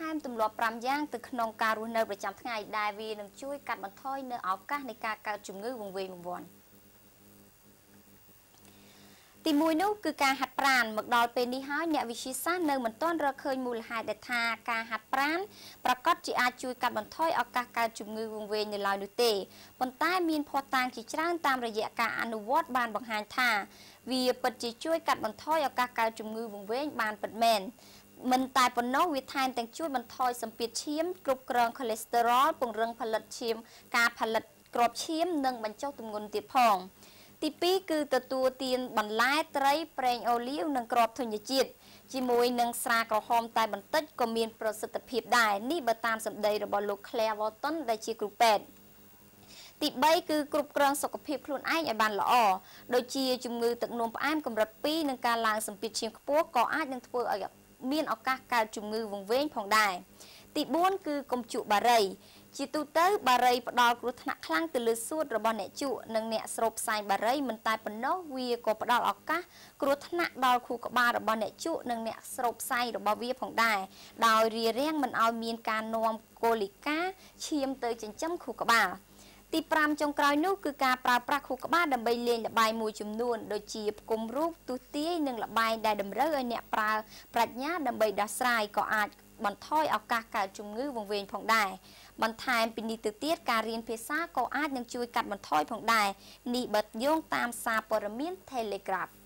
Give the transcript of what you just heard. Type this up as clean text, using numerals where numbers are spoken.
ថែមទម្លាប់5យ៉ាងទៅក្នុងការរស់នៅប្រចាំថ្ងៃដែលវានឹងជួយកាត់បន្ថយនៅឱកាសនៃការកើតជំងឺវង្វេងវង្វាន់។ ទី1នោះគឺការហាត់ប្រាណ។ មកដល់ពេលនេះហើយ អ្នកវិទ្យាសាស្ត្រនៅមិនទាន់រកឃើញមូលហេតុដែលថាការហាត់ប្រាណប្រាកដជាអាចជួយកាត់បន្ថយឱកាសកើតជំងឺវង្វេងនៅឡើយនោះទេ ប៉ុន្តែមានភស្តុតាងជាច្រើនតាមរយៈការអនុវត្តបានបង្ហាញថា វាពិតជាជួយកាត់បន្ថយឱកាសកើតជំងឺវង្វេងបានពិតមែន។ មិនតែប៉ុណ្ណោះ វាថែមទាំងជួយបន្ថយសម្ពាធឈាម គ្រប់គ្រងកូលេស្តេរ៉ុល ពង្រឹងផលិតឈាម ការផលិតគ្រាប់ឈាម និងបញ្ចុះទម្ងន់ទៀតផង។ ទី2គឺទទួលទានបន្លែ ត្រី ប្រេងអូលីវ និងគ្រាប់ធញ្ញជាតិ ជាមួយនឹងស្រាក្រហមតែបន្តិចក៏មានប្រសិទ្ធភាពដែរ នេះបើតាមសម្ដីរបស់លោក Claire Walton ដែលជាគ្រូពេទ្យ។ ទី3គឺគ្រប់គ្រងសុខភាពខ្លួនឯងឲ្យបានល្អ ដូចជាជំងឺទឹកនោមផ្អែមកម្រិត2 និងការឡើងសម្ពាធឈាមខ្ពស់ ក៏អាចនឹងធ្វើឲ្យមានឱកាសកើតជំងឺវង្វេងផងដែរ។ ទី4គឺកុំជក់បារី។ ជាទូទៅ បារីផ្ដល់គ្រោះថ្នាក់ខ្លាំងទៅលើសួតរបស់អ្នកជក់ និងអ្នកស្រូបផ្សែងបារី។ មិនតែប៉ុណ្ណោះ វាក៏ផ្ដល់ឱកាសគ្រោះថ្នាក់ដល់ខួរក្បាលរបស់អ្នកជក់ និងអ្នកស្រូបផ្សែងរបស់វាផងដែរ ដោយរារាំងមិនឲ្យមានការនាំកូលីកាឈាមទៅចិញ្ចឹមខួរក្បាល។ ទី5ចុងក្រោយនោះគឺការប្រើប្រាស់ខួរក្បាលដើម្បីលេងល្បែងមួយចំនួន ដូចជាផ្គុំរូប ទស្សទាយ និងល្បែងដែលតម្រូវឲ្យអ្នកប្រើប្រាជ្ញាដើម្បីដោះស្រាយ ក៏អាចបន្ថយឱកាសកើតជំងឺវង្វេងផងដែរ។ បន្ថែមពីនេះទៅទៀត ការរៀនភាសាក៏អាចនឹងជួយកាត់បន្ថយផងដែរ នេះបើយោងតាមសារព័ត៌មាន Telegraph។